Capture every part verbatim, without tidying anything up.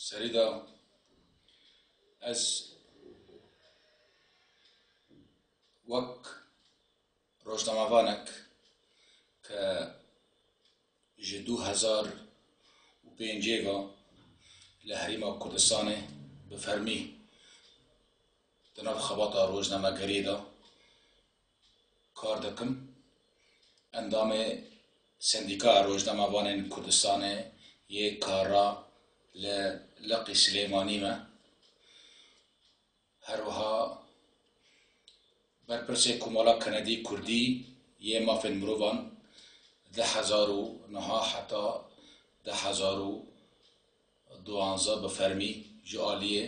Serî de ez wek rojnamevanek ke ji du hezar û pêncê ve li Herêma Kurdistanê bi fermî di nav xebata rojnamegeriyê de kar dikim. Endamê Sendîkaya Rojnamevanên Kurdistanê yê Kara li Leqî Silêmanî me. Her wiha berpirsê Komala Kenedî Kurdî yê Mafên Mirovan du hezar û neh heta du hezar û duwanzeh bi fermî ji aliyê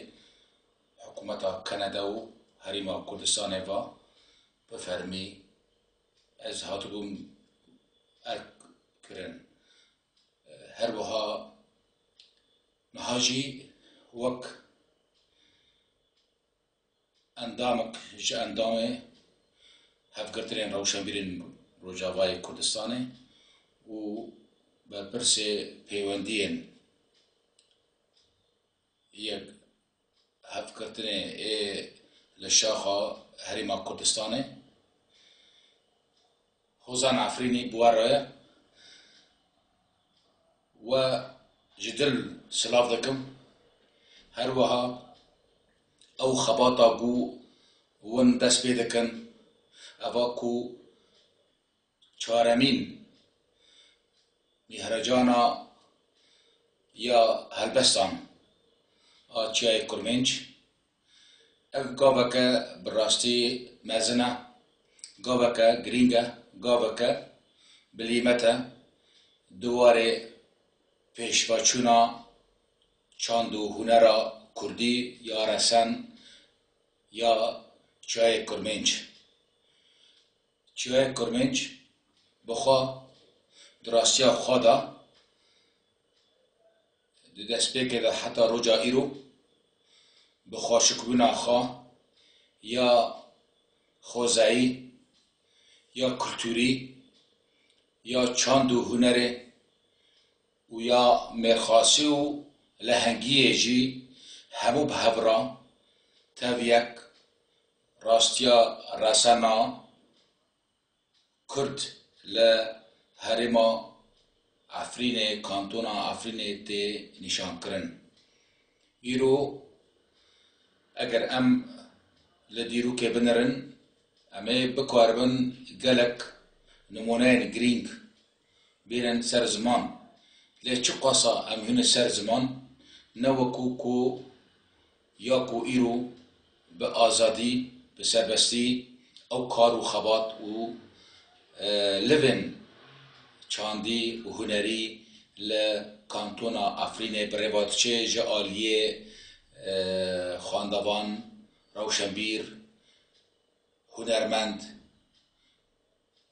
hikûmeta Keneda û Herêma Kurdistanê ve bi fermî ez hatibûm erk kirin. Her wiha niha jî wek endamek ji endamê Hevgirtinên Rewşenbîrên Rojavayê Kurdistanê û berpirsê pêwendiyên yek hevgirtinê ê li şaxa Herêma Kurdistanê, Hozan Efrînî bi we re ye. We ji dil silav dikim. Her wiha ew xebata ku hûn dest pê dikin, eva ku çaremîn mîhrecana ya helbestan a Çiyayê Kurmênc. Ev gaveke bi rastî mezin e, gaveke girîng e, gaveke bi lîmet e di warê pêşveçûna çand û hunera kurdî ya resen ya Çiyayê Kurmênc. Çiyayê Kurmênc bi xwe di rastiya xwe de di destpêkê de heta roja îro bi xweşikbûna xwe ya xwezayî, ya kulturî, ya çand û hunerê û ya mêrxasî û lehengiyê jî hemû bi hev re tev yek rastiya resena Kurd li herêma Efrînê, kantona Efrînê tê nîşankirin. Îro eger em li dîrokê binirin, em ê bikaribin gelek nimûneyên girîng bênin ser ziman. Lê çiqasa em hûne ser ziman, ne wekû ku ya ku îro bi azadî, bi serbestî ew kar û xebat û, e, livên çandî û hunerî li kantona Efrînê bi rê ve diçe ji aliyê, e, xwendevan, rewşenbîr, hunermend,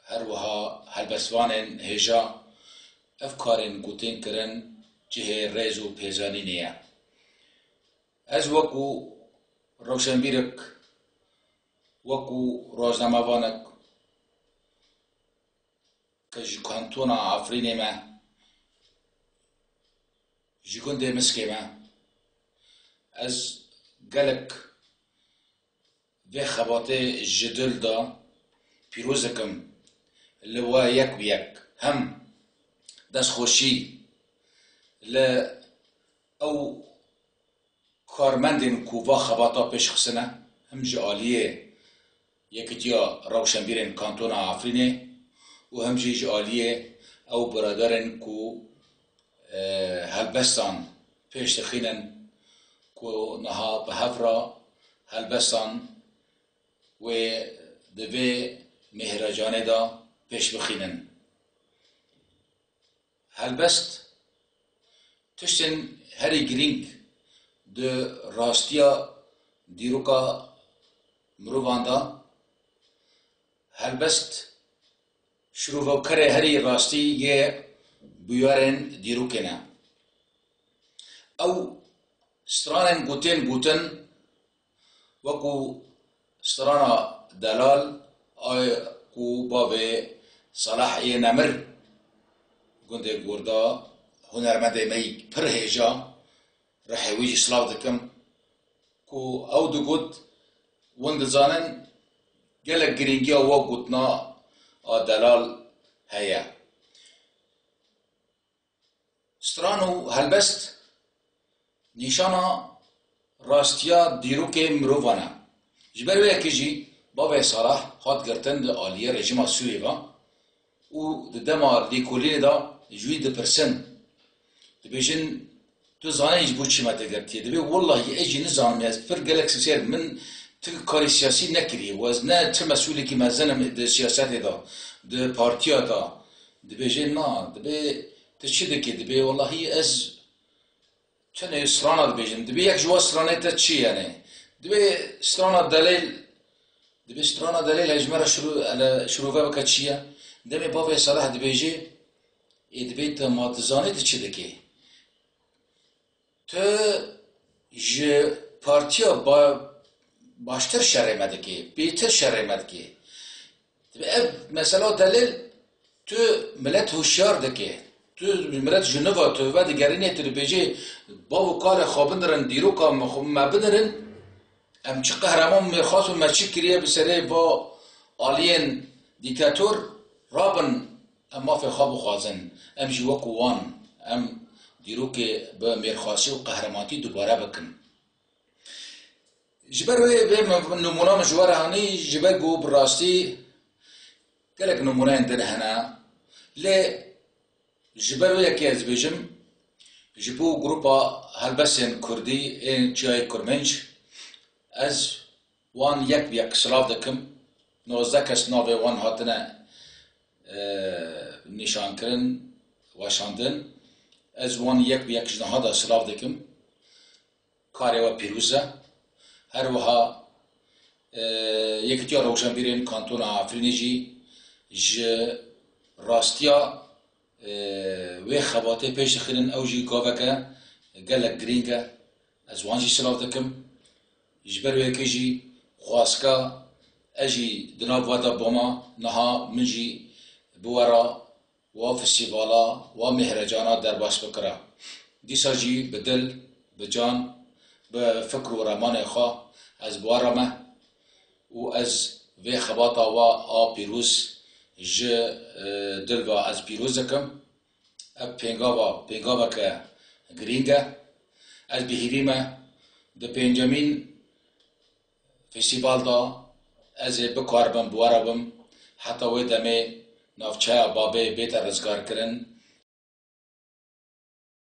her wiha helbestvanên hêja ev karên ku tên kirin cihê rêz û pêzanînê ye. Ez wekû rewşenbîrek, wekû rojnamevanek ke ji kantona Efrînê me, ji gundê Miskê me, ez gelek vê xebatê ji dil de pîroz dikim li we yek bi yek. Hem destxweşî li ew karmendên ku va xebata pêş xistine, him ji aliyê Yekîtiya Rewşenbîrên Kantona Efrînê û him jî ji aliyê ew biraderên ku, e, helbestan pêş dixînin, ku niha bi hev re helbestan wê di vê mêhrecanê de pêş bixînin. Helbest, tiştên herî girîng di rastiya dîroka mirovan de, helbest şirovkerê herî rastî yê bûyerên dîrokê ne. Ew stranên ku tên gotin, wekû strana Delal, a ku bavê Salah yê Nemir, gundê Gorda, hunermendê me yî pir hêja, rihê wî jî silav dikim ku ew digot, hûn dizanin gelek girîngiya we gotina a delal heye. Stran û helbest nîşana rastiya dîrokê mirovan e. Ji ber wê yekê jî bavê Salah hat girtin li aliyê rejîma Sûriyê ve û di dema lêkolînê de ji wî dipirsin. Dibêjin, tu zanî ji bo çi me te girtiye? Dibê, wellahî ez jî nizanim, ez pir gelek sinsêr, min ti karê siyasî nekiriye û ez ne ti mesûlekî mezin im di siyasetê de, di partiya de. Dibêje, na, dibê tu çi dikî? Dibê, wellahî ez tenê strana dibêjim. Dibê yek ji wan stranê te çi ye? Dibê strana delêl, dibê strana delêl he ji me re şiro-, ele şirove bike çi ye? Demê bavê Salih dibêje, ê dibê te ma dizanî tu çi dikî? Tu ji partiya ba-, baştir şerê me dikî, bêtir şerê me dikî. Ev mesela delil, tu milet huşyar dike. Tu milet ji nû ve tu vedigerînê, tu dibêjî, bav û kalê xwe binirin, dîroka me xwe me binirin. Em çi qehreman mêrxas û me çi kiriye bi serê va aliyên dîktator, rabin em mafê xwe bixwazin. Em jî wekû wan, em dîrokê bi mêrxasî û qehrematî dubare bikin. Ji ber wê vê min, nimûna min ji we re hanî, ji ber ku bi rastî gelek nimûneyên din hene. Lê ji ber wê yekê ez dibêjim, ji bo grupa helbestên kurdî ên Çiyayê Kurmenc, ez wan yek bi yek silav dikim. Nozdeh kes navê wan hatine, e, nîşankirin, weşandin. Ez wan yek bi yek ji niha de silav dikim. Karê we pîroz e. Her wiha, e, Yekîtiya Rewşenbîrên Kantona Efrînê jî ji rastiya, e, wê xebatê pêş dixînin, ew jî gaveke gelek girîng e. Ez wan jî silav dikim. Ji ber wê yekê jî xwazka ez jî di nav we de bûma, niha min jî bi we re wa festîvala, wa mêhrecana derbas bikira. Dîsa jî bi dil, bi can, bi fikr û remanê xwe ez bi we re me û ez vê xebata we a pîroz ji, e, dil ve ez pîroz dikim. Ev pêngava, pêngaveke girîng e. Ez bihîvî me di pêncemîn festîval de ez ê bikaribim bi we re bim, heta wê demê navçeya Babê bête rizgarkirin,